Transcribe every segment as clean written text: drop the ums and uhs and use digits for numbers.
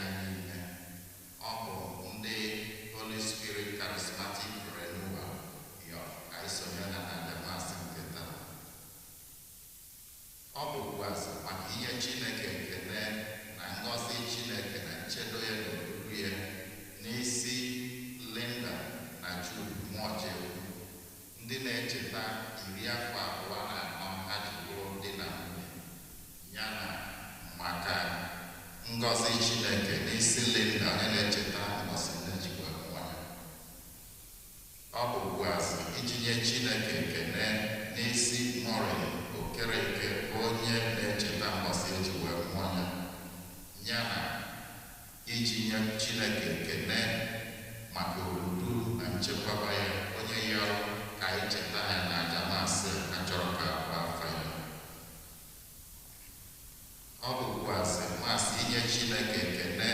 anyị niile. Ọ bụ ndị Holy Spirit Charismatic Renewal yọ ka anyị sonye ha na aja Maasị nke taa. Ọ bụkwazị maka inye Chineke ekele na ngọzi Chineke na nchedo ya na odudu ya n'isi Linda na Jude Muojekwu, ndị na-echeta 24 ha ji bụrụ di na nwunye, ya na maka ngọzi Chineke n'isi Linda onye na-echeta ụbọchị nne jikwa nwa ya. Ọ bụkwazị iji nye Chineke ekele n'isi Maureen Okereke, onye na-echeta mbọsị eji wee mụọ ya, ya na iji nye Chineke ekele maka odudu na nchekwaba ya, onye yọrọ ka anyị cheta ya na aja Maasị a chọrọ ka abụ afọ ya. Ọ bụkwazị Maasị inye Chineke ekele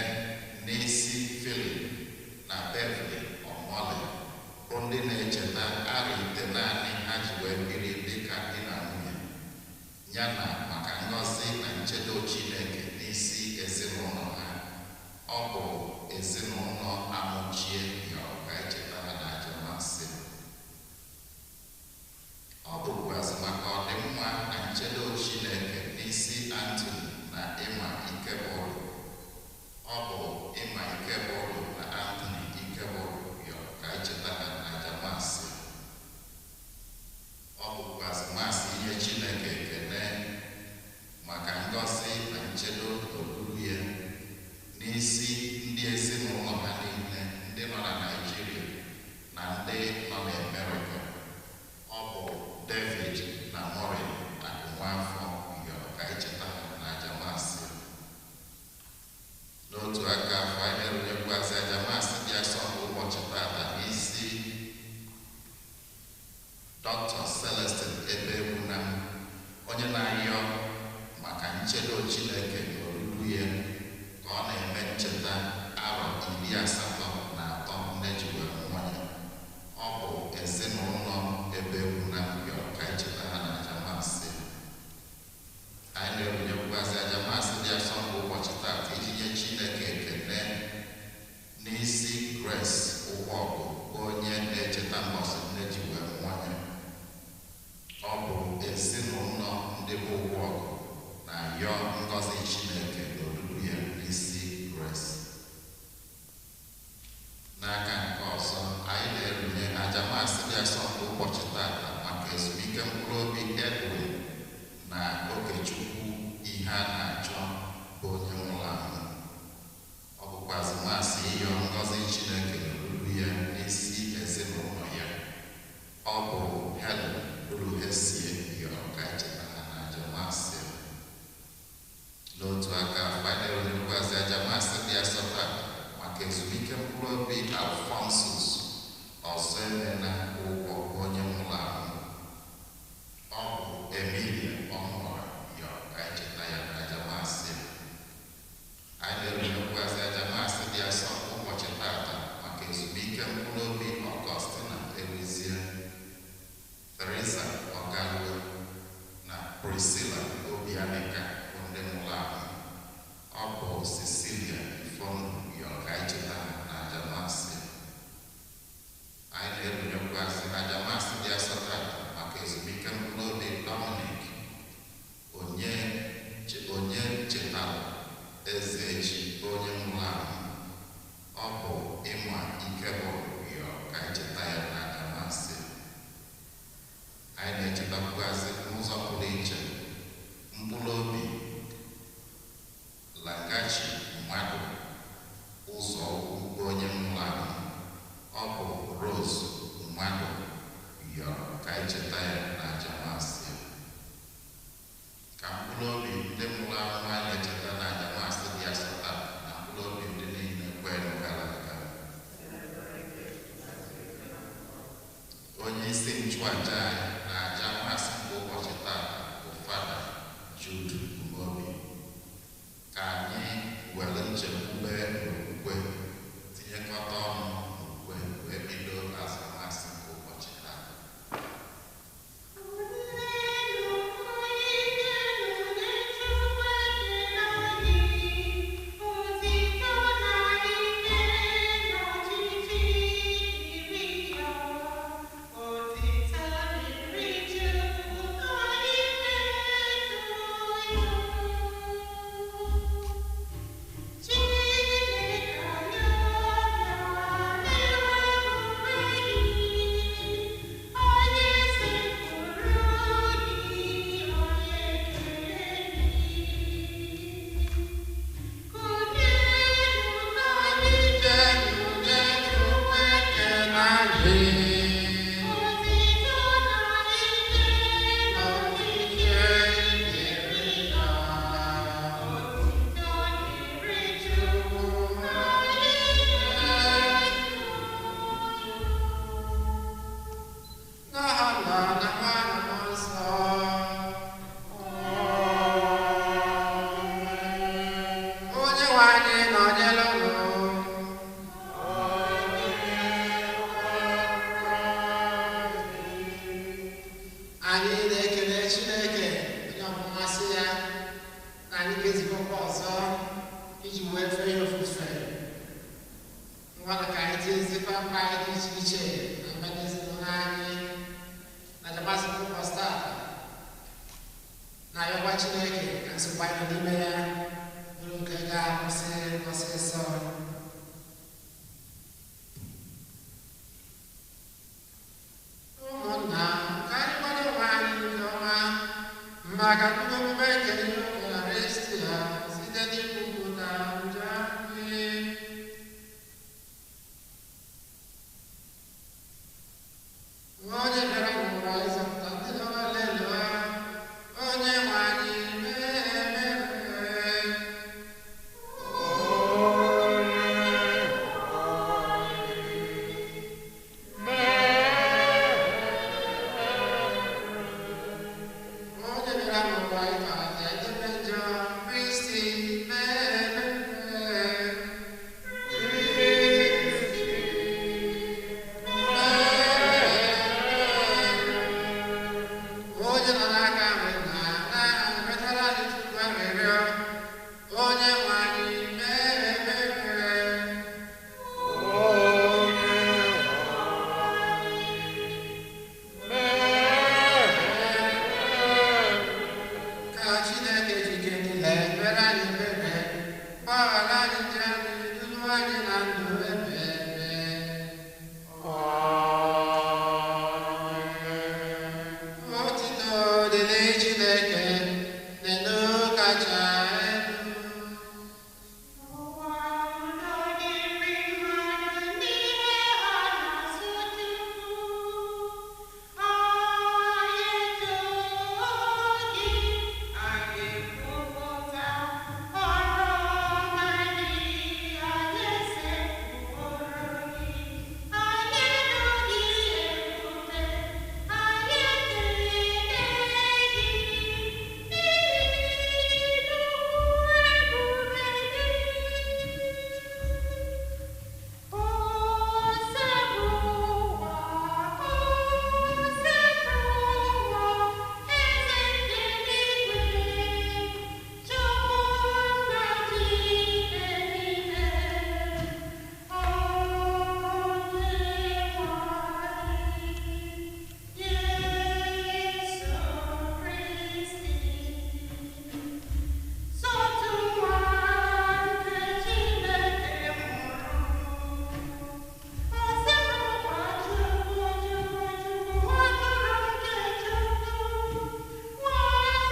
n'isi Philip na Beverly Omole, bụ ndị na-echeta arọ 9 ha ji wee biri dịka di na nwunye, ya na maka ngọzi na nchedo Chineke n'isi ezinụlọ ha. Ọ bụ ezinụlọ Amụchie yọrọ ka echeta ha na aja Maasị. Ọ bụkwazị maka ọdịmma na nchedo Chineke n'isi Anthony na Ịma Ikebụrụ. Ọ bụ Ịma Ikebụrụ na Anthony Ikebụrụ yọrọ ka echeta ha na aja Maasị. Ọ bụkwazị Maasị inye Chineke ekele maka ngọzi na nchedo odudu ya n'isi ndị ezinụlọ ha niile, ndị nọ na Naịjirịa na ndị nọ n'Amerịka. Ọ bụ David na Maureen Akụnwafọ yọrọ ka echeta ha na aja Maasị. N'otu aka afọ, anyị na-erunyekwazị aja Maasị dị asọ nke ụbọchị tata n'isi Dr. Celestine Ebegbunam, onye na-ayọ maka nchedo Chineke na odudu ya ka ọ na-eme ncheta arọ 83 nne ji wee mụọ ya. Ọ bụ ezinụlọ Ebegbunam yọrọ ka echeta ha na aja Maasị. Anyị na-erunyekwazị aja Maasị dị asọ nke ụbọchị tata iji nye Chineke ekele n'isi Grace Ụgbọgụ, onye na-echeta mbọsị nne ji wee mụọ ya. Ọ bụ ezinụlọ ndị bụ Ụgbọgụ na-ayọ ngọzi Chineke na odudu ya n'isi Grace. N'aka nke ọzọ, anyị na-erunye aja Maasị dị asọ nke ụbọchị tata maka ezumike mkpụrụ obi Edwin na Okechukwu ihe a na-achọ, bụ onye nwụrụ anwụ. Ọ bụkwazị Maasị ịyọ ngọzi Chineke na odudu ya n'isi ezinụlọ ya. Ọ bụ Helen Uruhesie yọrọ ka echeta ha na aja Maasị. N'otu aka afọ, anyị na-erunyekwazị aja Maasị dị asọ tata maka ezumike mkpụrụ obi Alphonsus Ọzọemena Ụgwọ, onye nwụrụ anwụ. Ọ bụ Emilia Ọnụọra yọrọ ka echeta ya na aja Maasị. Anyị na-erunyekwazị aja Maasị dị asọ ụbọchị tata maka ezumike mkpụrụ obi Augustina Ewizie, Teresa Ọgalue na Priscilla Obianịka, bụ ndị nwụrụ anwụ. Ọ bụ Cecilia Ifon yọrọ ka echeta ha na aja Maasị. Anyị na-erunyekwazị aja Maasị dị asọ tata maka ezumike mkpụrụ obi Dominic onye chetara Ezechi, onye nwụrụ anwụ. Ọ bụ Ịma Ikebụrụ yọrọ ka echeta ya na aja Maasị. Anyị na-echetakwazị n'ụzọ pụrụ iche mkpụrụ obi Lagachi Mmadụ Ụzọ Ukwu, onye nwụrụ anwụ. Ọ bụ Rose Mmadụ yọrọ ka echeta ya na aja Maasị. Ka mkpụrụ obi ndị nwụrụ anwụ anyị na-echeta na aja Maasị dị asọ tata na mkpụrụ obi ndị niile kwere gara aga. Onye isi nchụaja anyị na aja Maasị nke ụbọchị tata bụ Fada Jude Umobi. Ka anyị were nchekwube na okwukwe tinyekọta ọnụ n'okwukwe wee bido azụ Maasị nke ụbọchị tata. Thank you. wee fee ya ofufe. Ngwanụ ka anyị tinyezikwa mkpa anyị dị iche iche na mba ndị ezinụlọ anyị na Damasị ụbọchị taata, na-ayọkwa Chineke ka nsogbu anyị nọ n'ime ya bụrụ nke ga-akwụsị ọsịsọ. Ụmụnna, ka anyị kwado onwe anyị nke ọma maka nnukwu emume nke Eucharistia site n'ikwupụta njọ anyị. Onye bịara n'ụwa ịzọpụta ndị nọ n'ọlelu, onye nwe anyị, mee ebere. Onye bịara n'ụwa ịtọghata edebe njọ, Kristi, mee ebere. Onye nọ n'aka nri na na-enwetara anyị Chukwu arịrịọ, onye nwe anyị, mee ebere. Ka Chineke jike niile mere anyị ebere, gbaghara anyị njọ anyị, duru anyị na ndụ ebe ebe. Otito dịrị Chineke n'elu kacha elu. Ụwa udo dịrị mmadụ n'ihe ha na-asụ Chukwu. Anyị etoo gị, anyị ekwupụta ọrụ ọma gị, anyị esekpụrụ gị, anyị edo gị ebube, anyị ekele gị, n'ihi nnukwu ebube gị. Osebụwa, Osebụwa, eze nke eluigwe, Chukwu nna dị ike niile, Onyenwe anyị Jesu Kristi. Sọtụ nwa nke Chineke mụrụ, Osebụwa Chukwu, Chukwu, Chukwu, atụrụ nke Chukwu, nwa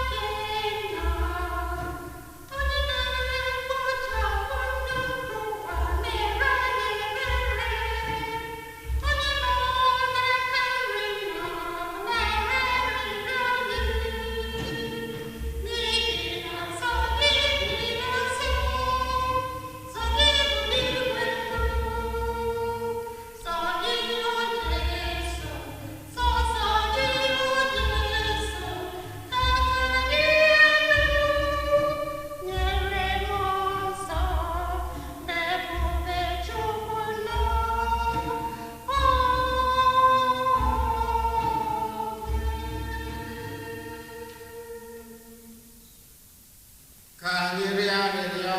nke nna, onye na-ekpochapụ ndụ nke ụwa, mere anyị ebere, onye nọ n'aka nri nna, na-ere arịrịọ anyị. N'ihi na sọ gị dị nsọ, sọ gị bụ n'igwe sọ gị o Jesu, sọ sọ gị o Jesu, ka gị elu nyere m nsọ n'ebube Chukwu nọ. Ka anyị rịọ arịrịọ.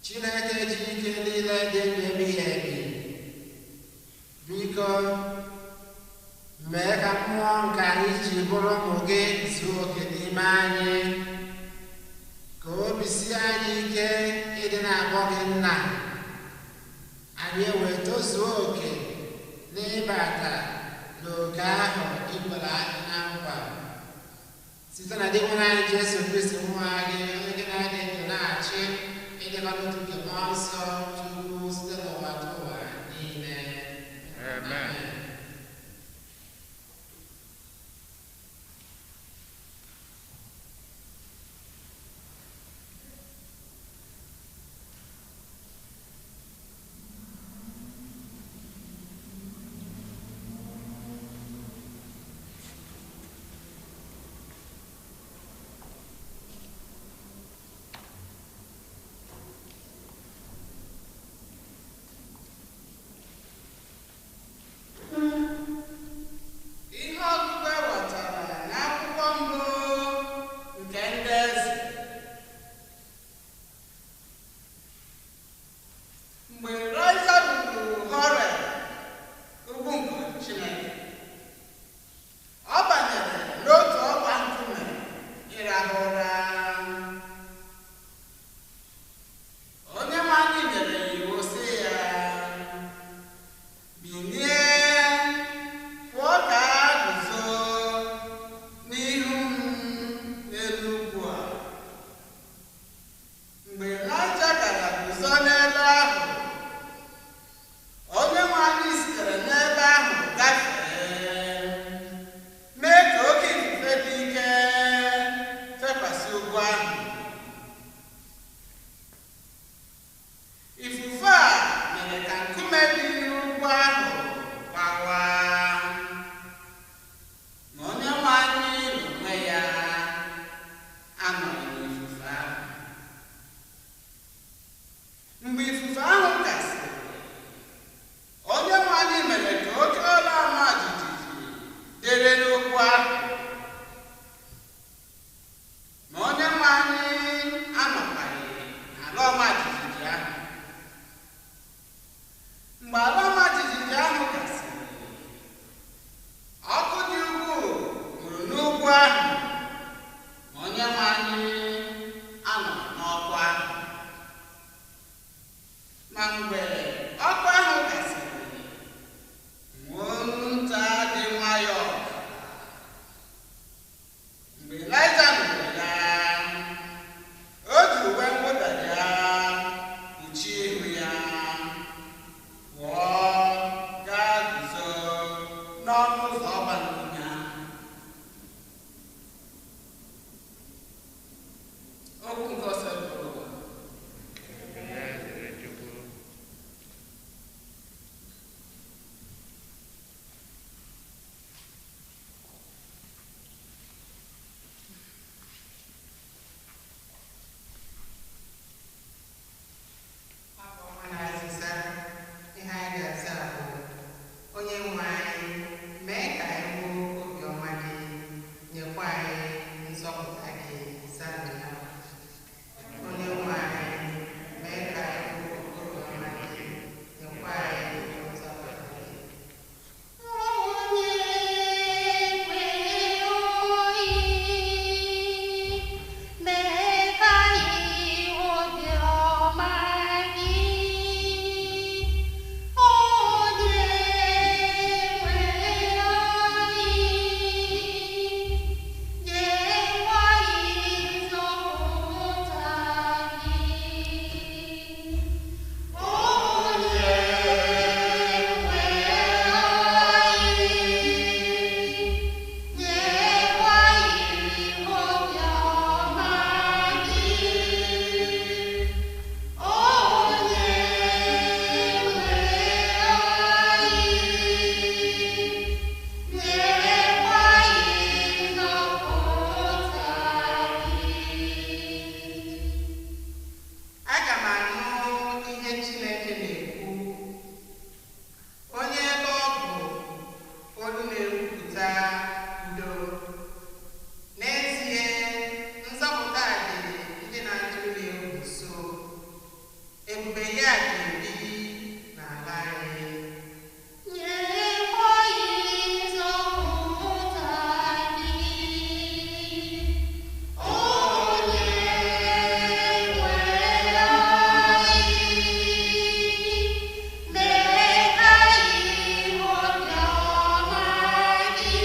Chineke ji ike niile dị ndụ ebighị ebi, biko mee ka mmụọ nke anyị ji bụrụ ụmụ gị zuo oke n'ime anyị, ka obi sie anyị ike ịdị na-akpọ gị nna, anyị wee tozuo oke n'ịbata n'oke ahụ i kwere anyị na nkwa, site na Dinwenụ anyị Jesu Kristi nwa gị, onye gị na-adị ndụ na-achị ịdịkọ n'otu nke Mmụọ Nsọ Chukwu site n'ụwa dị ụwa niile. Amen. Mgbe Ịlaịja gara guzo n'ebe ahụ, Onyenwe anyị sitere n'ebe ahụ gafee, mee ka oke ifufe dị ike fekwasị ugwu ahụ. Ifufe a mere ka nkume dị n'ugwu ahụ gbawaa, ma Onyenwe anyị n'onwe ya anọghị n'ifufe ahụ. Mgbe ifufe ahụ gasịrị, Onyenwe anyị mere ka oke ala ọma jijiji dịrị n'ugwu ahụ. Ma Onyenwe anyị anọkwaghị n'ala ọma jijiji ahụ. Mgbe ala ọma jijiji ahụ gasịrị, ọkụ dị ukwuu nwuru n'ugwu ahụ, ma Onyenwe anyị anọghị n'ọkụ ahụ. Ma mgbe ọkụ ahụ gasịrị, olu nta dị nwayọọ dara. Mgbe Ịlaịja nụrụ ya, o ji uwe mwụda ya kpuchie ihu ya, pụọ gaa guzo n'ọnụ ụzọ ọgba nkume ahụ. Okwu nke ọsọ bụrụ ụwa. Ekele dịrị Chukwu. Abụ ọma na azịza ihe anyị ga-aza bụ onye nwe anyị mee ka anyị hụ obiọma gị nyekwa anyị nzọpụta gị zanụ ya. Onye nwe anyị mee ka anyị hụ obiọma gị nyekwa anyị nzọpụta gị. Onye nwe oyi, mee ka anyị hụ obiọma gị. Onye nwe oyi, nyekwa anyị nzọpụta gị. Onye nwe anyị, nyekwa anyị obiọma gị. Onye nwe anyị, nyekwa anyị nzọpụta gị. Aga m anụ ihe Chineke na-ekwu, onye ebe ọ bụ olu na-ekwupụta udo. N'ezie, nzọpụta dị ndị na-atụ ya egwu nso, ebube ya ga-ebi n'ala anyị. Nyekwa anyị nzọpụta gị. Onye nwe anyị, mee ka anyị hụ obiọma gị.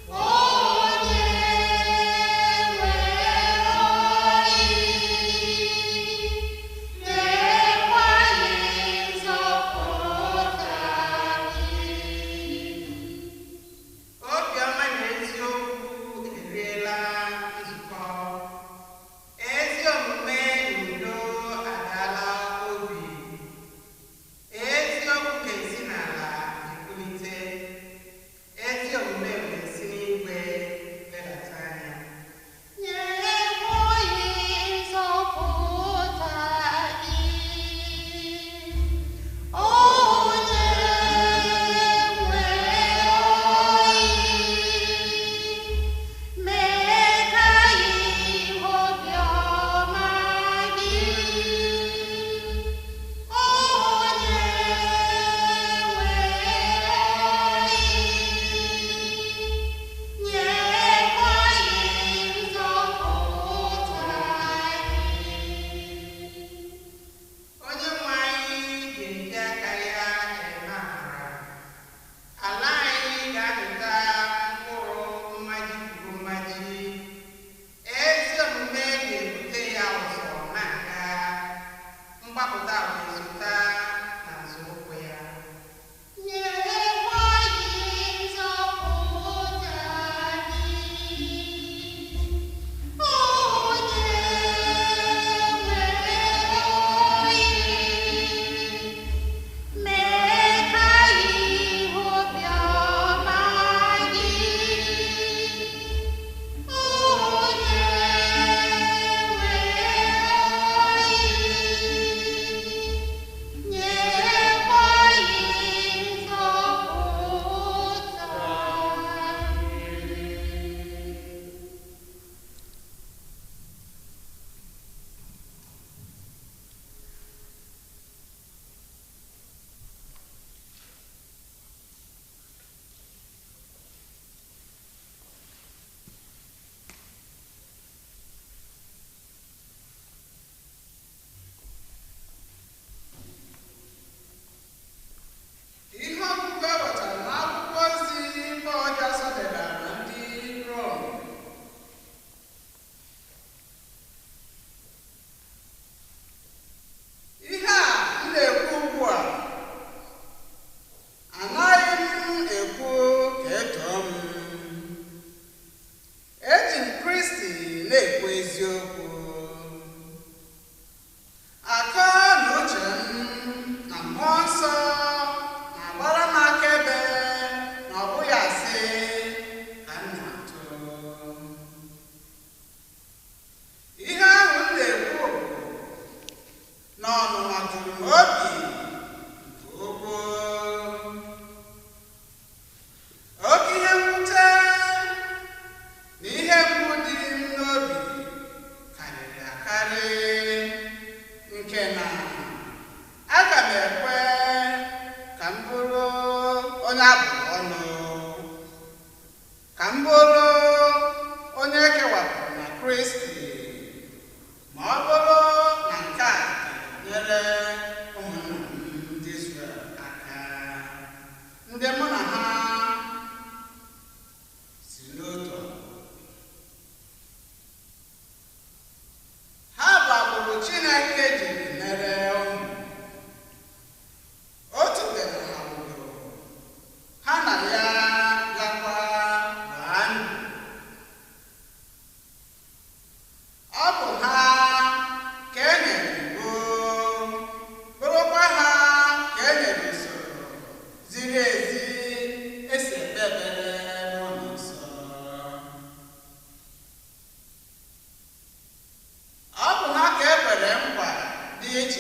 Onye nwe anyị,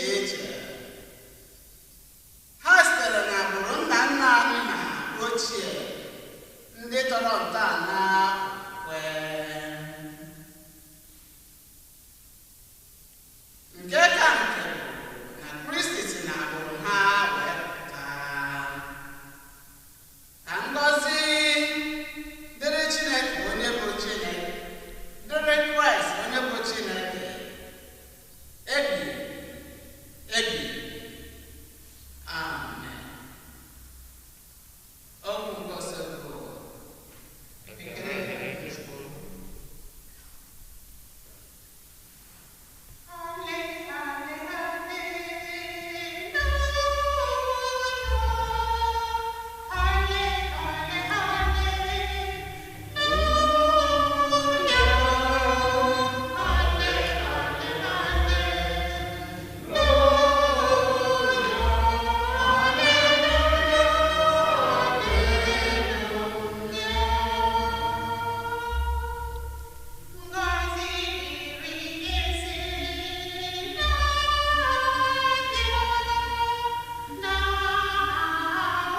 iche iche. Ha sitere n'agbụrụ nna nna anyị ha ochie ndị tọrọ ntọala okwukwe. Nke ka nke bụ na Kristi si n'agbụrụ ha wee pụta. Ka ngọzi dịrị Chineke onye bụ Chineke, dịrị Kraịst onye bụ Chineke, ebi ebi. Amen. Okwu ngosi bụ Ekele dịrị Chukwu. Ale, ale, aleluya. Ale, ale, aleluya. Ale, ale, aleluya. Ngọzi dịrị ezi na-abịa na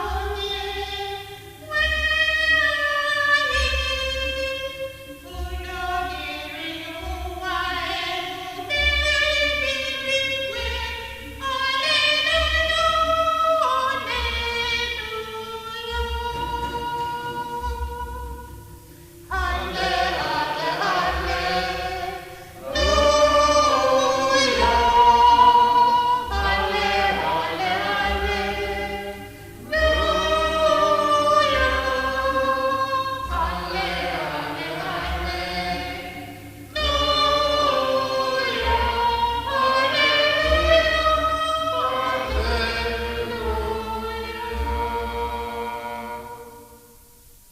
onye nwe anyị. Udo dịrị n'ụwa, ebube dịrị igwe. Haleluya, haleluya.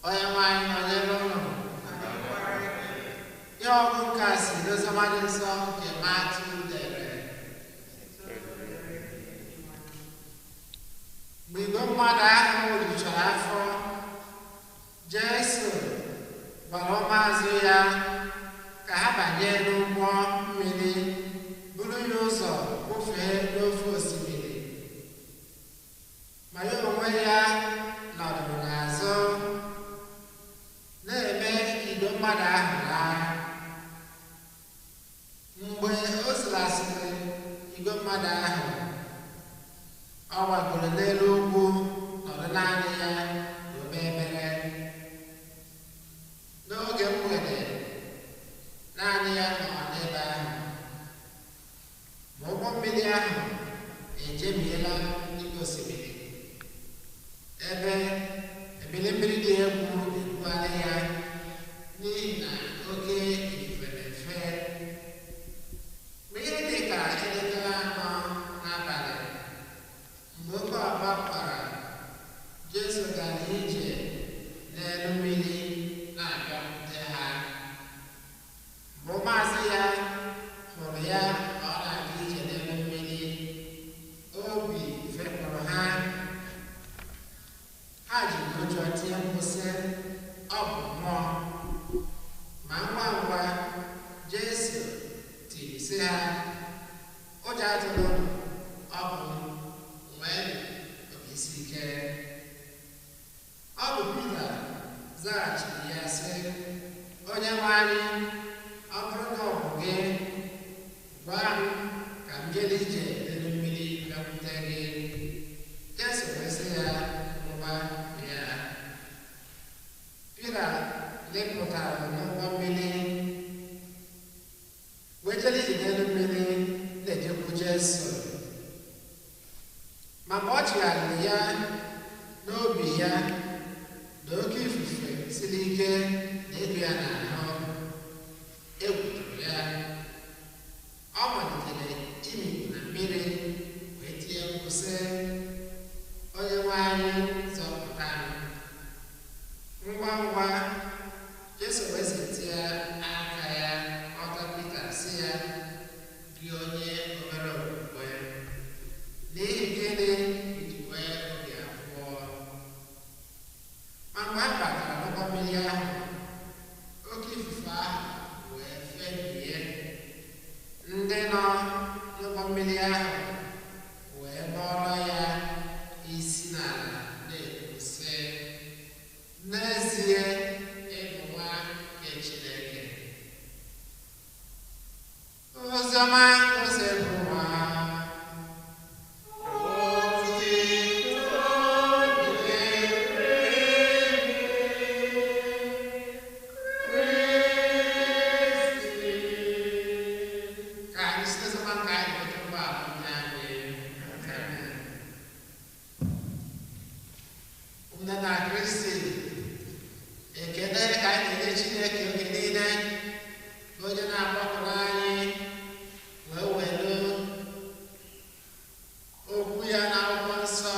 Onye nwe anyị nọnyere ụnụ. Ihe ọgụ nke a si n'Oziọma dị nsọ nke Matiu dere. Mgbe igwe mmadụ ahụ rijuchara afọ, Jesu gwara ụmụazụ ya ka ha banye n'ụgbọ mmiri buru ya ụzọ kwụfee n'ofe osimiri. Ma ya onwe ya nọdụrụ n'azụ na-eme ka igwe mmadụ ahụ laa. Mgbe o zilasịrị igwe mmadụ ahụ, ọ gbagoro n'elu ugwu nọrọ naanị ya ka o kpee ekpere. N'oge mgbede, naanị ya nọ n'ebe ahụ. Ma ụgbọ mmiri ahụ ejemiela n'ime osimiri, ebe ebili mmiri dị egwu na-ebugharị ya n'ihi na oke ifufe na-efe. Mgbe ihe dị ka 4:00 n'abalị, mgbe oke ọkpa kwara, Jesu gara ije n'elu mmiri na-abịakwute ha. Mgbe ụmụazụ ya hụrụ ya ka ọ na-aga ije n'elu mmiri, obi fepụrụ ha. Ha jiri ụjọ tie mkpu sị, "Ọ bụ mmụọ!" Ma ngwa ngwa, Jesu tiri sị ha, "Ụjọ atụla unu, ọ bụ m, nweenụ obi isi ike." Ọ bụ Pita zaghachiri ya sị, "Onye nwe anyị, ọ bụrụ na ọ bụ gị, gwa m ka m jere ije n'elu mmiri bịakwute gị." Jesu wee sị ya, "Ngwa, bịa." Pita lepụtara n'ụgbọ mmiri wee jere ije n'elu mmiri na-ejekwu Jesu. Ma mgbe ọ chigharịrị ya n'obi ya na oke ifufe siri ike na-ebu ya n'ahụ, egwu tụrụ ya. Ọ malitere imikpu na mmiri wee tie mkpu sị, "Onye nwe anyị, zọpụta m." Ngwa ngwa, Jesu wee setịa aka ya ghọta Pita sị ya, "Gị onye obere okwukwe, n'ihi gịnị ka i ji nwee obi abụọ?" Ma mgbe ha batara n'ụgbọ mmiri ahụ, oke ifufe ahụ wee febie. Ndị nọ n'ụgbọ mmiri ahụ Osebụwa. Ka anyị site sọma nke anyị nweta mgbaghara ndị anyị. Amen. Ụmụnne na Kristi, ekele ka anyị na-enye Chineke oge niile, bụ onye na-agbapụrụ anyị wee were okwu ya na akwụkwọ nsọ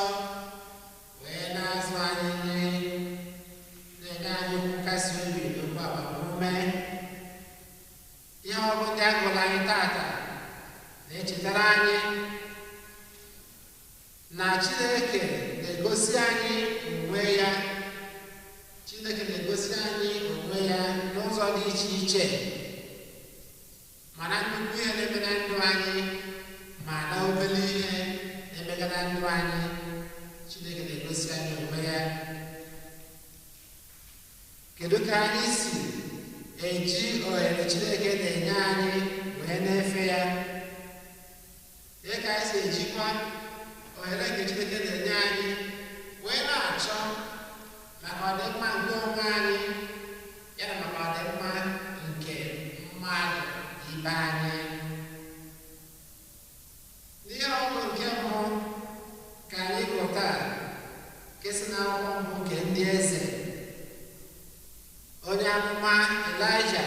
wee na-azụ anyị nri, na-enye anyị okwu nkasi obi na okwu agbamume. Ihe ọgụ ndị agụrụ anyị tata na-echetara anyị na Chineke na-egosi anyị onwe ya. Chineke na-egosi anyị onwe ya n'ụzọ dị iche iche, mana nnukwu ihe na-eme na ndụ anyị, ma na obere ihe na-emega na ndụ anyị, Chineke na-egosi anyị onwe ya. Kedu ka anyị si eji ohere Chineke na-enye anyị wee na-efe ya? Kedu ka anyị si ejikwa ohere nke Chineke na-enye anyị wee na-achọ maka ọdịmma nke onwe anyị, ya na maka ọdịmma nke mmadụ ibe anyị? N'ihe ọgụ nke mbụ ka anyị gụrụ taa, nke si n'akwụkwọ mbụ nke ndị eze, onye amụma Elaịja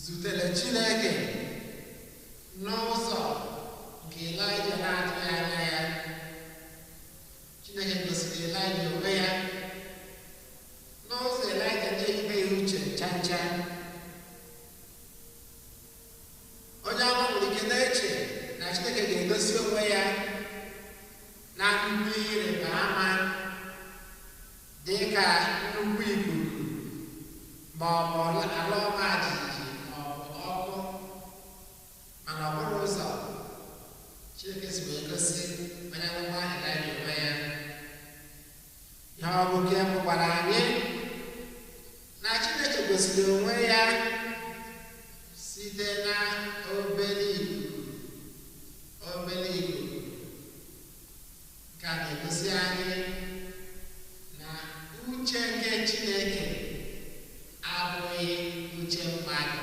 zutere Chineke n'ụzọ nke Elaịja na-atụghị anya ya. Chineke gosiri Elaịja onwe ya n'ụzọ Elaịja na-eyibeghị uche ncha ncha. Onye amụma nwere ike na-eche na Chineke ga-egosi onwe ya na nnukwu ihe ịrịba ama dị ka nnukwu ikuku, ma ọ bụ ala ọma jijiji, ma ọ bụ ọkụ, mana ọ bụrụ ụzọ Chineke si wee gosi onye amụma Elaịja onwe ya. Ihe ọ bụ nke mbụ gwara anyị na Chineke gosiri onwe ya site na obere ikuku. Obere ikuku nke a na-egosi anyị na uche nke Chineke abụghị uche mmadụ.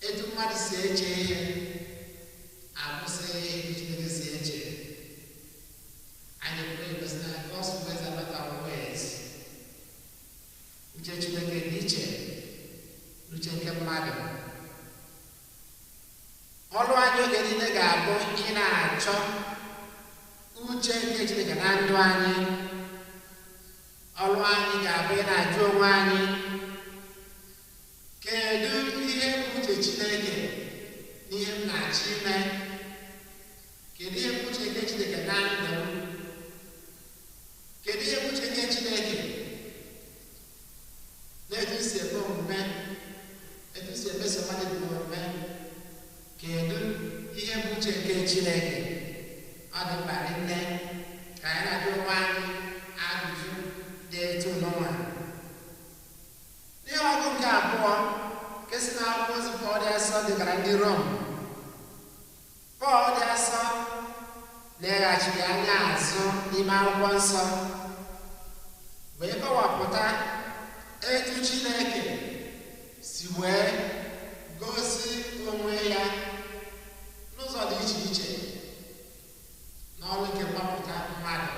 Etu mmadụ si eche ihe abụsịghị etu Chineke si eche. Anyị pụrụ igosi na God's ways are not our ways. Uche Chineke dị iche n'uche nke mmadụ. Ọrụ anyị oge niile ga-abụ ị na-achọ uche nke Chineke na ndụ anyị. Ọrụ anyị ga-abụ ị na-ajụ onwe anyị, kedu ihe bụ uche Chineke n'ihe m na-achọ ime? Kedu ihe bụ uche nke Chineke na ndụ m? Kedu ihe bụ uche nke Chineke n'etu si eme omume, etu si emeso mmadụ bụ omume? Kedu ihe bụ uche nke Chineke? Ọ dị mkpa nne ka anyị na-ajụ onwe anyị ajụjụ dị etu n'ụwa. N'ihe ọgụ nke abụọ nke si n'akwụkwọ ozi Pọl dị asọ dịkara ndị Rom, Pọl dị asọ leghachiri anya azụ n'ime akwụkwọ nsọ wee kọwapụta etu Chineke si wee gosi onwe ya n'ụzọ dị iche iche n'ọrụ nke mgbapụta mmadụ.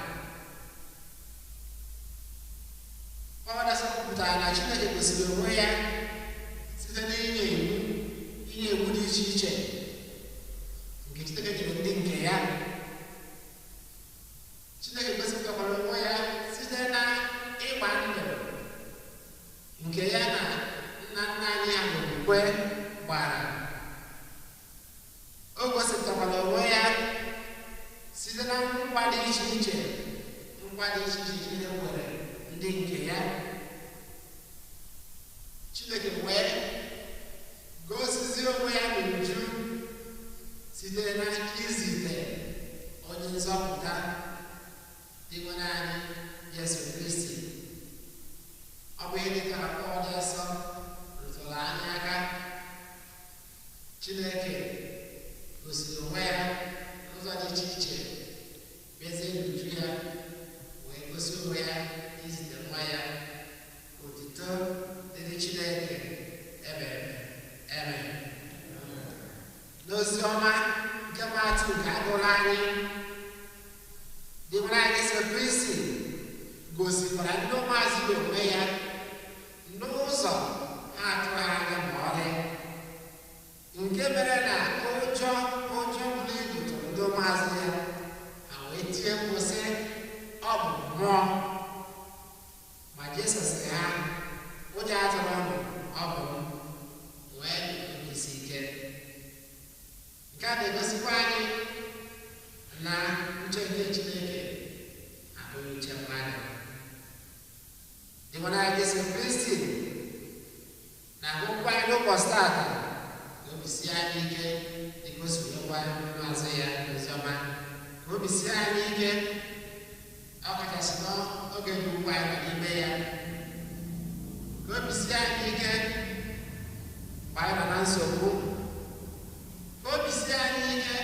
Pọl dị asọ kwupụtara na Chineke gosiri onwe ya site n'inye iwu, inye iwu dị iche iche nke Chineke nyere ndị nke ya. Chineke gosipụtakwara onwe ya site na ịgba ndụ nke ya na nna nna anyị ha n'okwukwe gbara. O gosipụtakwara onwe ya site na nkwa dị iche iche, nkwa dị iche iche Chineke nwere ndị nke ya. Chineke wee gosizi onwe ya n'uju site na izite onye nzọpụta dị nwere anyị Jesu Kristi. Ọ bụ ihe dị ka Pọl dị nsọ rụtụrụ anyị aka. Chineke gosiri onwe ya n'ụzọ dị iche iche, mezie n'uju ya wee gosi onwe ya izite nwa ya. Otuto dịrị Chineke ebe ebe. N'ozi ọma nke Matiu nke agụrụ anyị, Dinwenụ anyị Jesu Kristi gosikwara ndị ụmụazụ ya onwe ya n'ụzọ ha atụghị anya ma ọlị, nke mere na ụjọ buru ibu tụrụ ndị ụmụazụ ya, ha wee tie mkpu sị, ọ bụ mmụọ. Ma Jesu sịrị ha, ụjọ atụrụ ụnụ, ọ bụ m, wee obi isi ike. Nke a na-egosikwa anyị na uche nke Chineke abụghị uche mmadụ. Dinwenụ anyị Jesu Kristi na-agụkwa anyị n'ụbọchị taata ka obi sie anyị ike dịka o si wee gwa ụmụazụ ya n'oziọma, ka obi sie anyị ike ọkachasị n'oge dị ugbu anyị nọ n'ime ya, ka obi sie anyị ike mgbe anyị nọ na nsogbu, ka obi sie anyị ike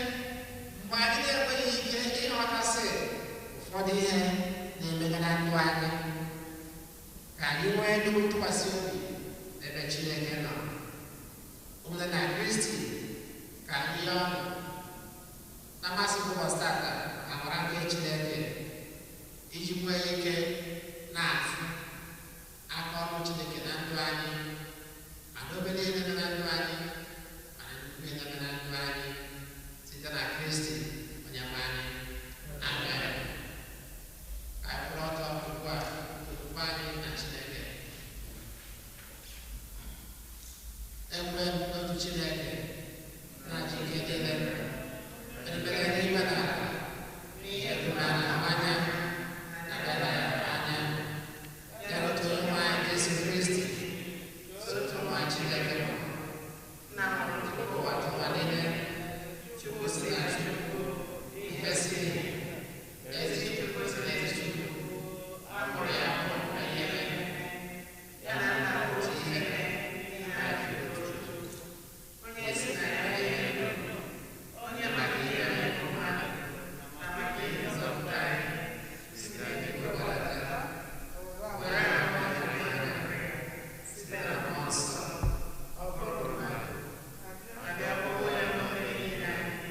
mgbe anyị na-enweghị ike ịghọtasị ụfọdụ ihe na-emega na ndụ anyị, ka anyị nwee nnukwu ntụkwasị obi n'ebe Chineke nọ. Ụmụnne na Kristi, ka anyị yọọ ọnụ na mmasị ụbọchị tata amara nke Chineke iji nwee ike na-afụ aka ọrụ Chineke na ndụ anyị, ma n'obere ihe na-eme na ndụ anyị, ma na nnukwu ihe na-eme na ndụ anyị, site na Kristi onye nwe anyị. Amen. Ka anyị kwụrụ ọtọ ugbu a, okwukwe anyị na Chineke. Ekwe m n'otu Chineke na-achị ike niile, ebere n'igwe na ala, ihe dum a na-ahụ anya na nke a na-ahụ anya, ya na otu Onyenwe anyị Jesu Kristi, otu nwa Chineke bụ, tupu ụwa tụwa niile, Chukwu si na Chukwu, ihe si ezi Chukwu si n'ezi Chukwu, a mụrụ ya na ihe mere, ya na nna otu ihe onye si na ya ihe onye maka ihe mmadụ na maka ihe nzọpụta anyị site n'igwe gbadata were ahụ site na mmụọ nsọ, ọ bụrụ mmadụ abịa bụrụ onye mmụọ niile anyị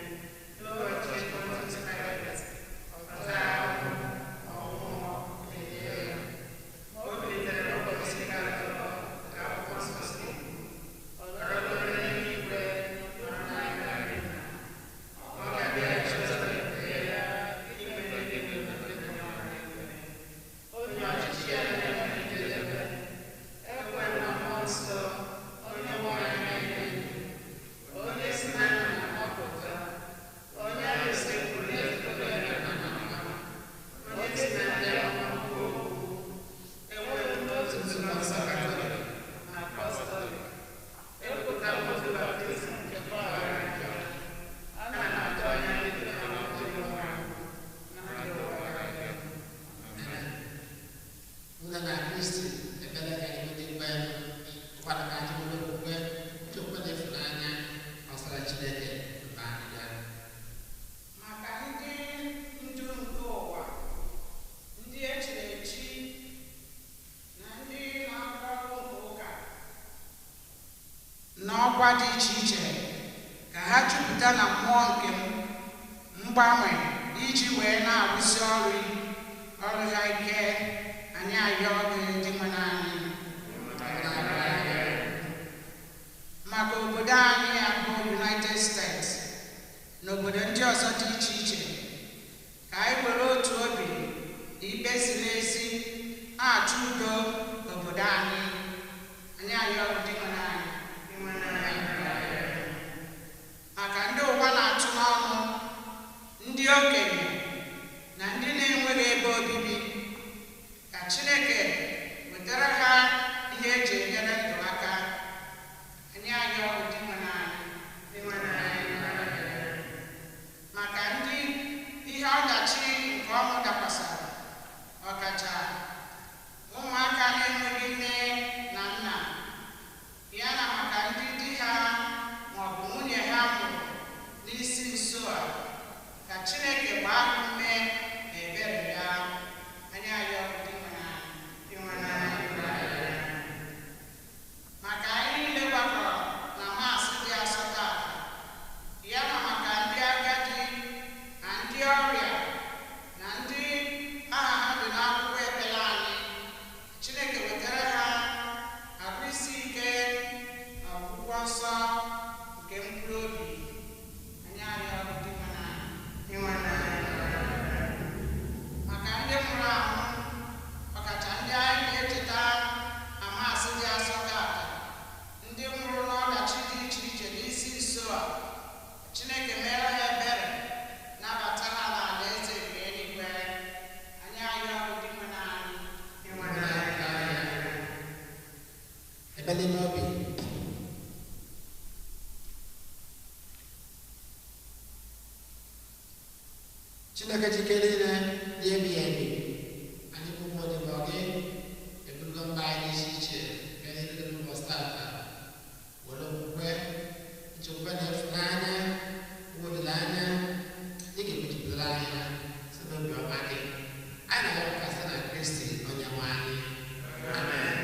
n'oge ọchịchị Pontius Pilate, ọ taa ahụhụ, ọnwụọ, elie ya, ma o bilitere n'ụbọchị nke atọ ka akwụkwọ nsọ si kwuo, ọ rịgoro n'eluigwe nọrọ n'aka nri nna, ọ ga-abịaghachi ọzọ n'ebube ya ikpe ndị dị ndụ na ndị nwụrụ anwụ ikpe, onye ọchịchị ya na-enweghị njedebe. Ekwe m na mmụọ nsọ, onye nwe anyị na-enye ndụ, onye si na nna na-amapụta, onye a na-esekpuru n'etuto ya na mma, onye si na ndị amụma kwuo okwu. Enweghị m otu nzukọ nsọ Katọlik na Apọstọlik. Ekwupụta m otu baptizim nke mgbaghara njọ. Ana m atụ anya mbilite n'ọnwụ ndị nwụrụ anwụ na ndụ ụwa ga-abịa. Amen. Nne na Kristi, ekpere ka anyị ndị mgbe ụkwara ka anyị nwere okwukwe, nchekwa na ịfụnanya gbasara Chineke mba anyị ya. Maka ndị ndu nke ụwa, ndị echiri echi na ndị na-arụ ọrụ nke ụka n'ọkwa dị iche iche, ka ha jupụta na mmụọ nke mgbanwe iji wee na-arụsi ọrụ ha ike. Anyị ayọ gị, Dinwenụ anyị. Maka obodo anyị abụ United States na obodo ndị ọzọ dị iche iche, ka anyị were otu obi na ikpe ziri ezi na-achọ udo obodo anyị. Anyị ayọ gị, Dinwenụ anyị. Maka ndị ụwa na-atụ n'ọnụ, ndị okenye na ndị na-enweghị ebe obibi, ka Chineke wetara ha ihe eji enyere ndụ aka. Anyị ayọ gị, Dinwenụ anyị. Maka ndị ihe ọdachi nke ọnwụ dakwasara, ọkacha ụmụaka na-enweghị nne na nna, mkpụrụ obi. Anyị arịọ gị Dinwenụ anyị. Maka ndị nwụrụ anwụ, ọkacha ndị anyị na-echeta amasị dị asọ tata, ndị nwụrụ n'ọdachi dị iche iche n'isi nso a, Chineke meere ha ebere, nabata ha n'alaeze nke eluigwe. Anyị arịọ gị Dinwenụ anyị. Ekpere n'obi. Chineke jike niile dị ebighị ebi, anyị bụ ụmụ odibo gị eburugo mba anyị dị iche iche bịa n'iru gị n'ụbọchị tata, were okwukwe, nchekwube na ịfụnanya, nwe olileanya ị ga-emejupụtara anyị ha site n'obi ọma gị. Anyị na-arịọ ka site na Kristi onye nwe anyị. Amen.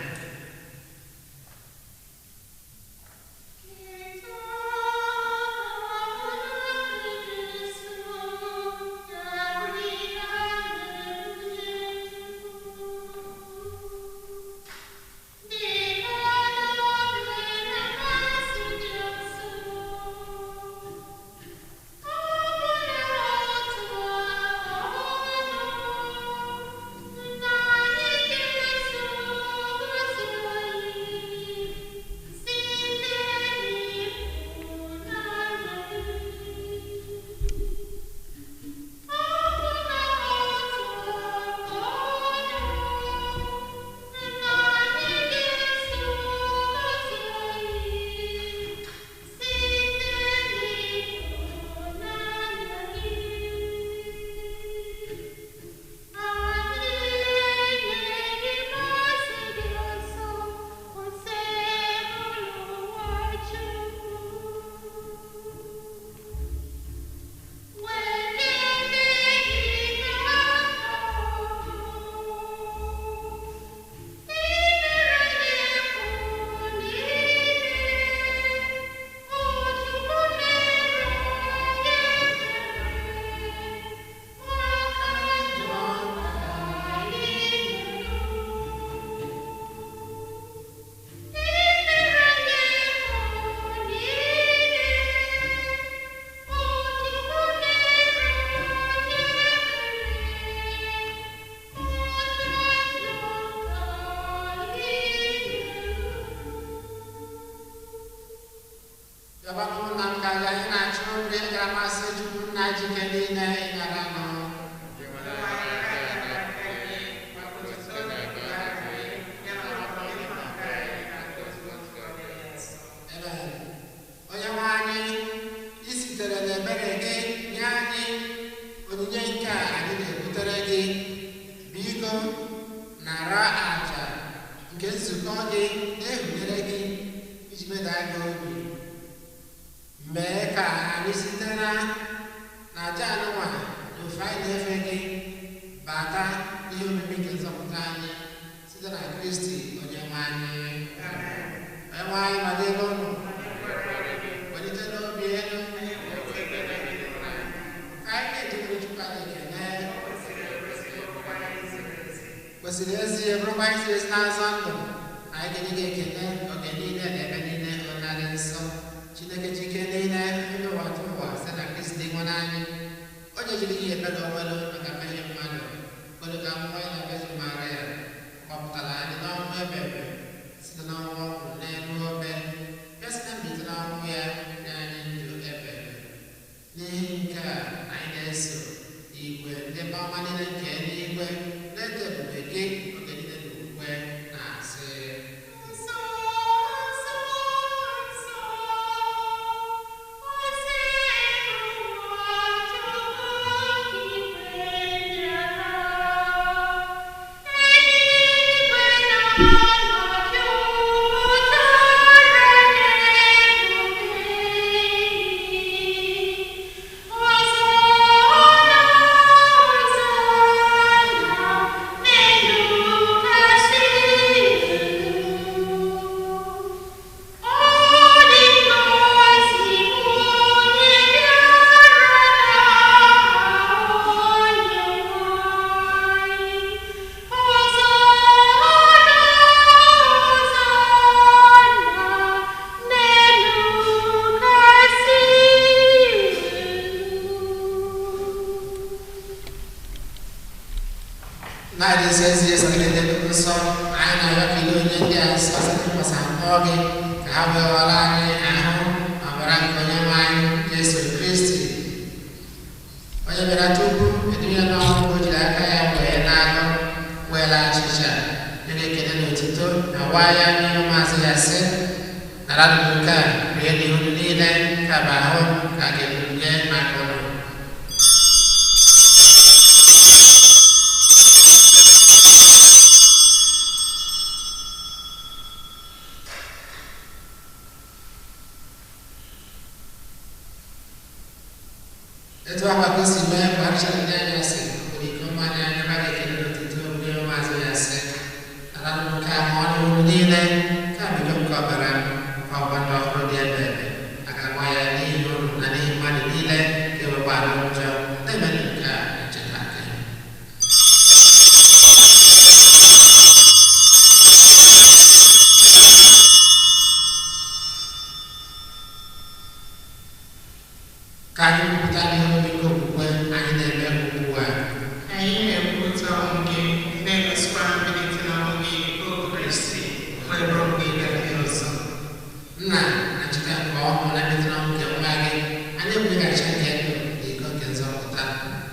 Bịakwa ụmụnna m ka aja anyị na-achụ ndị ga-amasị Chukwu nna jike niile ịnara nụ. Amen. Onye nwe anyị, i sitere n'ebere gị nye anyị onyinye nke a anyị na-ebutere gị. Biko nara àjà nke nzukọ gị na-ehunyere gị iji meda gị obi. Mee ka anyị site na aja anụnwa na ofe anyị na-efe gị bata n'ihe omimi nke nzọpụta anyị site na Kristi onye nwe anyị. Onye nwe anyị nọdịrị unu. Welite n'obi elu. Ka anyị na-ejikere Chukwu anyị ekele. Kwesịrị ezie bụrụkwa anyị ziri ezi n'azọ ndụ. Anyị ga-enye gị ekele oge niile na ebe niile onye dị nsọ. Chineke jike niile onye ụwa tụ ụwa site na Kristi nwe anyị. Onye jiri ihe ebere onwere maka mmehie mmadụ, kwere ka mmụọ ya na Virgin Maria gbapụtara anyị n'ọnwụ ebebe site n'ọnwụ ọ nwụrụ n'elu obe, bịa site mbilite n'ọnwụ ya nye anyị ndụ ebebe. N'ihi nke a anyị na-eso igwe ndị ọma niile nke eluigwe na-eto ebube gị oge niile n'okwukwe na-asị. Nsọ, nsọ, nsọ. dị nsọ ezi Jesu gị na-edebe nsọ, anyị na-arịọ ka ile onye ndị a nsọ site n'ịkwasa mmụọ gị ka ha wee ghọrọ anyị ahụ na ọbara nke onye nwe anyị Jesu Kristi, onye bịara tupu edunye n'ọnwụ o jiri aka ya wee na-agụ were achịcha nyere ekele na otuto na waa ya n'ihu maazị ya sị, naranụ nke a rie n'ihu unu niile, nke a bụ ahụ ka a ga-ebunye maka unu. Etu akwa ka o si mee mgbe achịcha ndị anyasị nwere iko mmanya anya ha ga-ekele n'otuto ndị maazị ya sị, naranụ nke a ma ọ dị unu niile, nke a bụ iko nke ọbara m, nke ọgbụgba ndụ ọhụrụ dị ebe ebe. A ga-agba ya n'ihi unu na n'ihi mmadụ niile ka e wee gbaghara njọ. Na-emenụ nke a na ncheta nke m. Ka anyị kwupụta n'ihe obi nke okwukwe anyị na-eme ugbu a. Anyị na-ekwupụta ọnwụ gị, na-egosikwa mbilite n'ọnwụ gị, O Kristi, wee ruo mgbe ị ga-abịa ọzọ. Nna, na ncheta nke ọnwụ na mbilite n'ọnwụ nke nwa gị, anyị ebughachi nke ndụ na iko nke nzọpụta.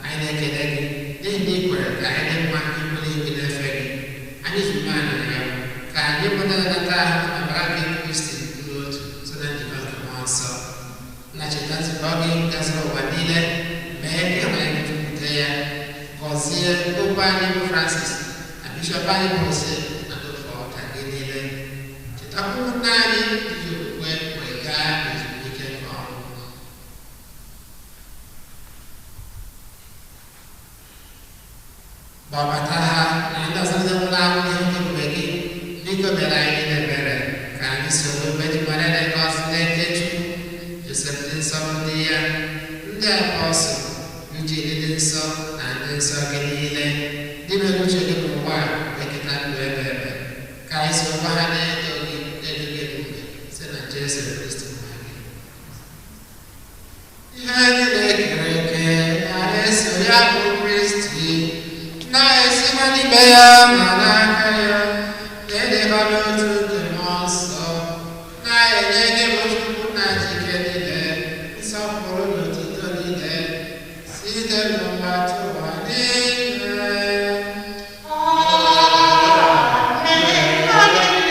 Anyị na-ekele gị n'ihi na ị kwere ka anyị dị mma ikwere gị na-efe gị. Anyị ji umeala ya ka anyị bụ ndị na-anata ahụ na ọbara nke Kristi n'otu site na njikọ nke Mmụọ Nsọ. Nna, cheta nzukọ gị gazuru ụwa niile, mee ka ịhụnanya gị jupụta ya. Gọzie Popu anyị bụ Francis na Bishọp anyị bụ Jose na ndị ofe ọka gị niile. Chetakwa ụmụnne anyị ndị ji okwukwe wee gaa ezumike nke ọnwụ. Gbabata ha na ndị ọzọ ndị nwụrụ anwụ n'ihe nke ebube gị, biko mere anyị niile ebere ka anyị soro Virgin Maria na-egọzi na-eke Chukwu, Josef dị nsọ bụ di ya, ndị apọstụl, ndị dị nsọ na ndị nsọ gị niile, ndị mere uche gị n'ụwa a wee keta ndụ ebe ebe. Ka anyị sorokwa ha na-eto gị na-eto gị ebube site na Jesu Kristi nwa gị. Ihe anyị na-ekere eke na-eso ya bụ Kristi, na-esikwa n'ime ya ma n'aka ya, na-edekọ n'otu nke Mmụọ Nsọ, na-enye gị bụ Chukwu na jike niile, nsọpụrụ na otuto niile, site n'ụwa tụwa niile. Amen. Hallelujah.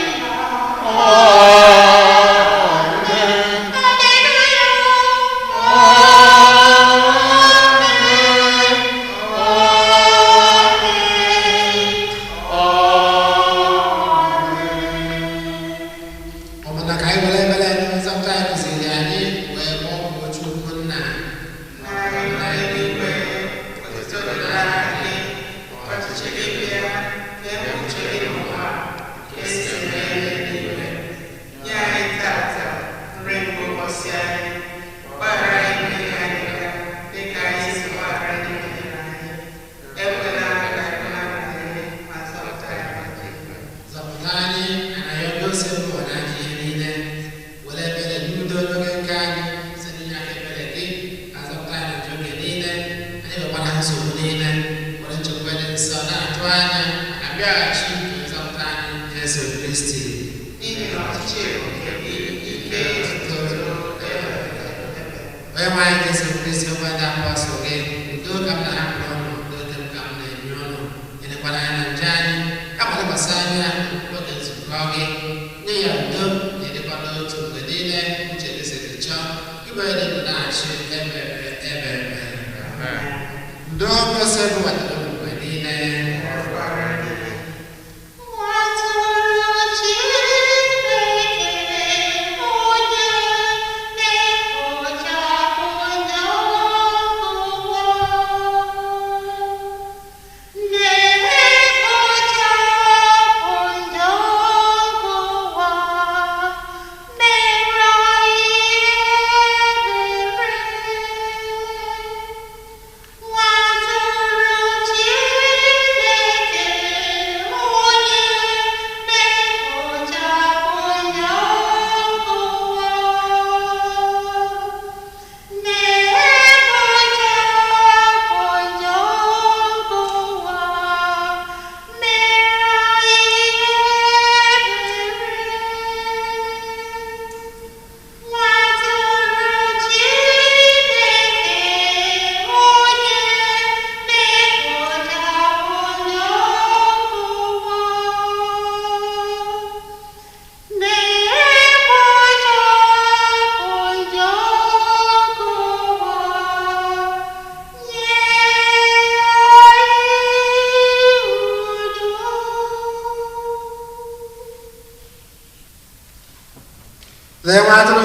Amen. Hallelujah. Amen. Amen. Ọ bụ na ka anyị were ebere ndị nzọpụta anyị kụziri anyị wee kpọọ Chukwu nna. Nna anyị nọ n'eluigwe, otuto dịrị aha gị, ọchịchị gị bịa, ka e mee uche gị n'ụwa, ka e si eme ya n'eluigwe. Nye anyị tata nri nke ụbọchị anyị, gbaghara anyị mmehie anyị ga, dịka anyị si gbaghara ndị mehiere anyị. Ekwela ka anyị na-abanye ma zọpụta anyị n'ajọ ife. Zọpụta anyị na ya ndị ose bụ na ajọ ihe niile, were ebere n'udo n'oge nke anyị site n'inye aka ebere gị ka zọpụta anyị na oge niile, anyị nwekwara nsogbu niile, were nchekwa dị nsọ na-atụ anya na mbịaghachi nke nzọpụta anyị Jesu Kristi. N'ihi na ọchịchị bụ nke gị, ike, otuto, ebe ebe. Onye nwe anyị Jesu Kristi onye ndị apọstụl gị, udo ka m na-ahapụrụ ụnụ, udo nke m ka m na-enye ụnụ. Elekwala anya na njọ anyị, kama lekwasị anya oge nzukọ gị, nye ya udo na ịdịkwa n'otu mgbe niile uche gị siri chọọ, ịbụ onye dị ndụ na-achị ebe ebe ebe ebe. Udo kwesịrị bụ wetara unu mgbe niile. Ọkwara gị. Nwatụrụ Chineke, onye na-ekpochapụ njọ ụwa, na-ekpochapụ njọ ụwa, mere anyị ebere. Nwatụrụ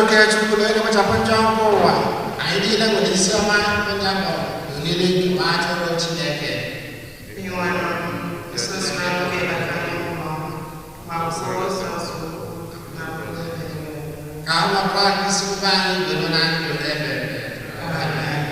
nke Chukwu na onye na-ekpochapụ njọ nke ụwa. Anyị niile nwere isi ọma onye akpọrọ n'olili nke nwa atụrụ Chineke. Ka ọ nọkwa isi ụba anyị were na ndụ ebe ebe. Amen.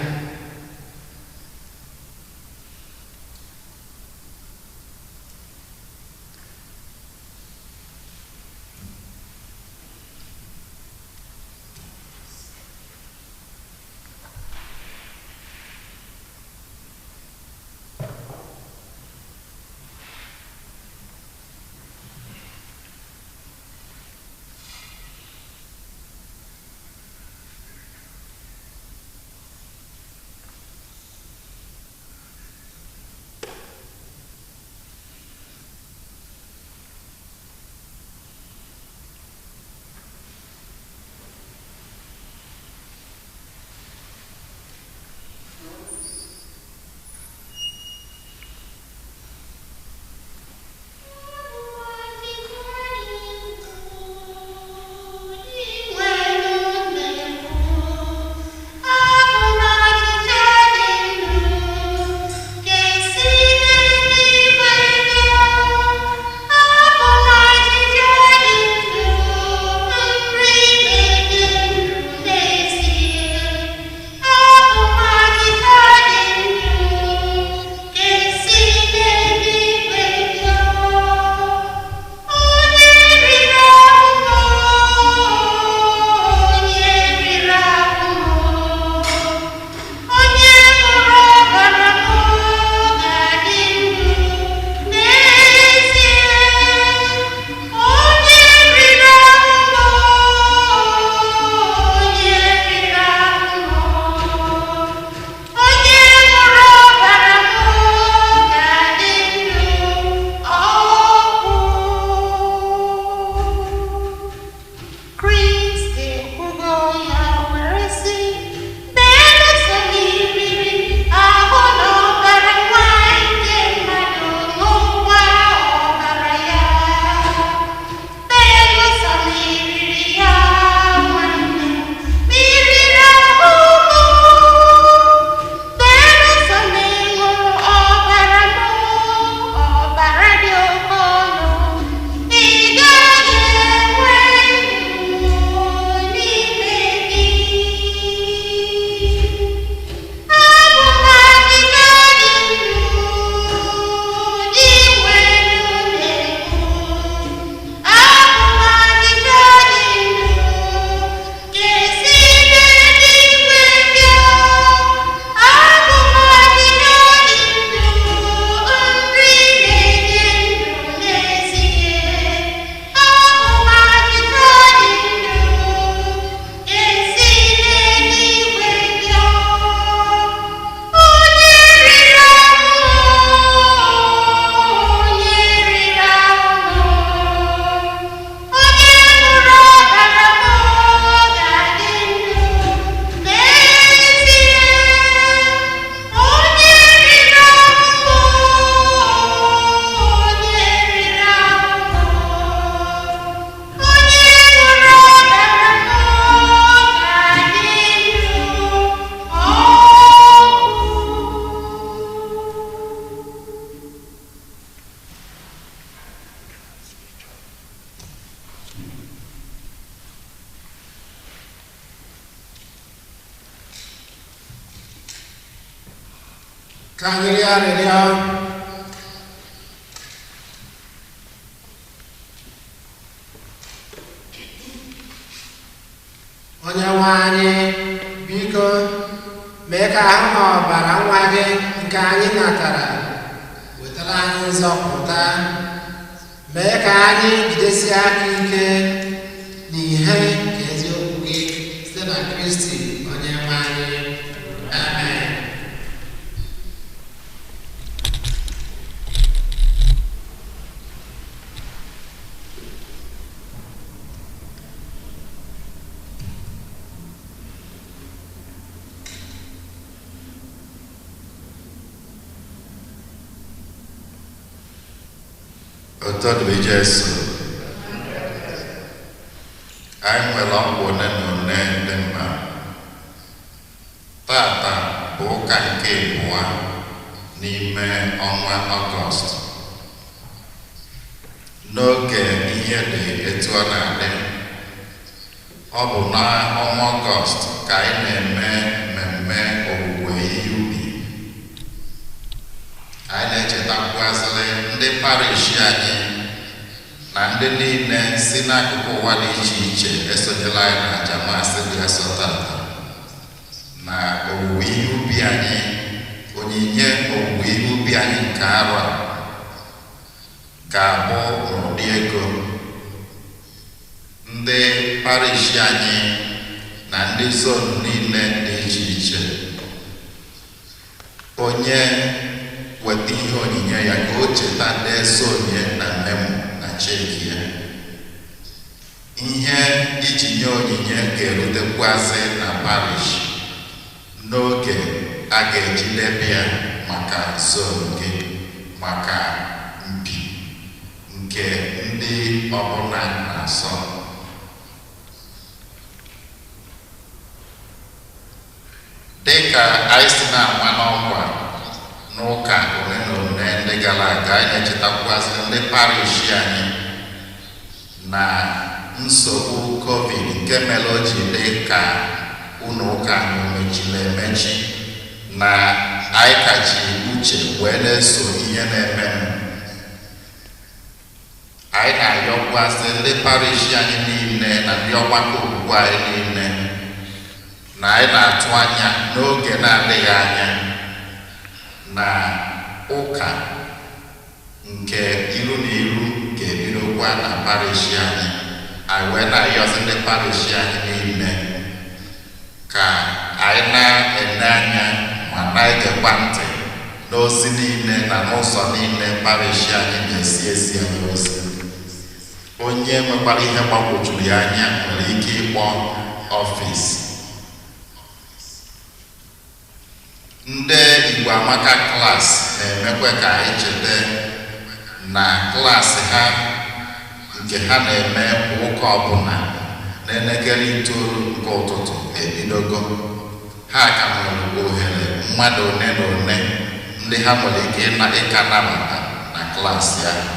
Ka anyị rịọ arịrịọ. Onye nwe anyị, biko mee ka ahụ na ọbara nwa gị nke anyị natara wetara anyị nzọpụta. Mee ka anyị jidesie aka ike n'ihe nke eziokwu gị site na Kristi onye nwe anyị. Amen. Ụtọ dịrị Jesu. Anyị nwere ọgwụ one na one bụ ụka nke abụọ n'ime ọnwa Ọgọst. N'oge ihe dị etu ọ na-adị, ọ bụ n'ọnwa Ọgọst ka anyị na-eme mmemme owuwe ihe ubi. Anyị na-echetakwazịrị ndị parish anyị na ndị niile si n'akụkụ ụwa dị iche iche esonyela anyị na aja Maasị dị asọ tata na owuwe ihe ubi anyị, onyinye owuwe ihe ubi anyị nke arọ a ga-abụ n'ụdị ego. Ndị parish anyị na ndị zonu niile dị iche iche, onye weta ihe onyinye ya ka o cheta ndị sonye na memo na cheki ya. Ihe iji nye onyinye ga-erutekwazị na parish n'oge a ga-eji debe ya maka zonu gị, maka mpi nke ndị ọbụla na-asọ. Dịka anyị si na-ama n'ọkwa n'ụka ole na ole ndị gara aga, anyị na-echetakwazị ndị parish anyị na nsogbu COVID nke mere o ji dị ka ụlọ ụka anyị mechiri emechi, na anyị ka ji uche wee na-eso ihe na-emenụ. Anyị na-ayọkwazị ndị parish anyị niile na ndị ọgbakọ okwukwe anyị niile na anyị na-atụ anya n'oge na-adịghị anya na ụka nke iru na iru ga-ebidokwa na parish anyị. Anyị wee na-ayọzi ndị parish anyị niile ka anyị na-ene anya ma na-egekwa ntị n'ozi niile na n'ụzọ niile parish anyị na-esi ezi anyị ozi. Onye nwekwara ihe gbagwojuru ya anya nwere ike ịkpọ ọfịs. Ndị Igbo Amaka klaasị na-emekwa ka anyị cheta na klaasị ha nke ha na-eme kwa ụka ọbụla n'elekere 9 nke ụtụtụ ebidogo. Ha ka nwere ohere mmadụ one na one ndị ha nwere ike ịka nabata na klaasị ahụ.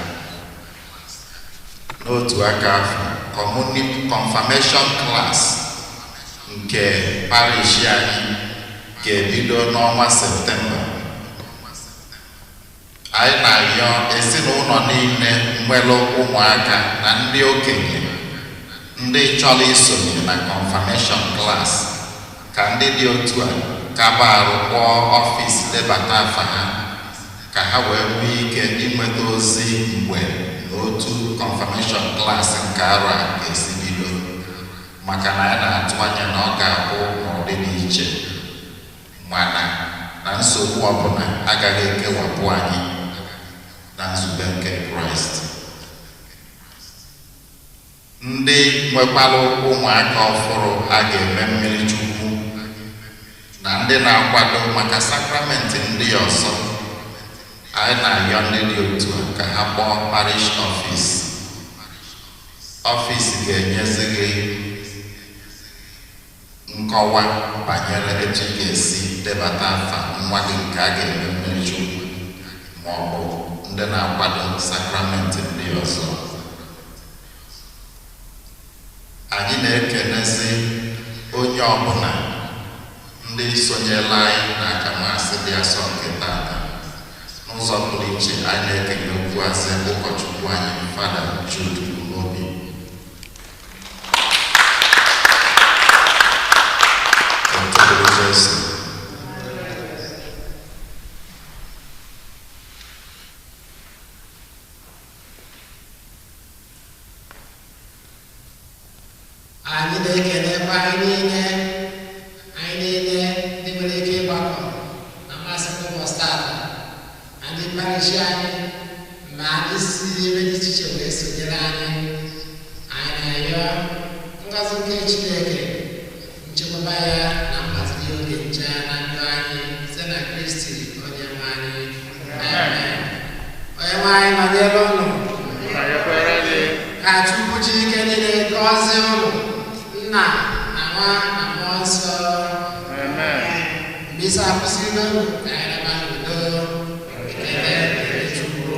N'otu aka afọ, confirmation class nke parish anyị ga-ebido n'ọnwa Septemba. Anyị na-ayọ ezinụlọ niile nwere ụmụaka na ndị okenye ndị chọrọ isonye na confirmation class ka ndị dị otu a kaba arụ kpọọ ọfịs debata afa ha, ka ha wee nwee ike inweta ozi mgbe na otu confirmation class nke arọ a ga-esi bido, maka na anyị na-atụ anya na ọ ga-abụ n'ụdị dị iche, mana na nsogbu ọbụla agaghị ekewapụ anyị na nzube nke Kraịst. Ndị nwekwara ụmụaka ọfụrụ a ga-eme mmiri Chukwu na ndị na-akwado maka sakramenti ndị ọzọ, anyị na-ayọ ndị dị otu a ka ha kpọọ parish ọfịs. Ọfịs ga-enyezi gị nkọwa banyere etu ị ga-esi debata afa nwa gị nke a ga-eme mmiri Chukwu ma ọ bụ ndị na-akwado sakramenti ndị ọzọ. Anyị na-ekenezi onye ọbụla ndị sonyela anyị na aja Maasị dị asọ nke tata. N'ụzọ pụrụ iche, anyị na-ekele okwu asị ụkọchukwu anyị, Fada Jude Umobi. Otito dịrị Jesu. Anyị na-ekelekwa anyị niile ndị nwere ike ịgbakọ na mmasị ụbọchị tata, na ndị parish anyị ma ndị si ebe dị iche iche wee sonyere anyị. Anyị na-ayọ ngọzi nke Chineke, nchekwaba ya na mgbazinye oge nche na ndụ anyị site na Kristi onye nwe anyị. Amen. Onye nwe anyị nọnyere ụnụ. Ka Chukwu ji ike niile gọzie ụnụ, Nna na Nwa na Mmụọ Nsọ. Amen. Mgbe Misa akwụsịgo, ka anyị naba n'udo. Ekele dịrị Chukwu.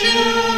Thank you.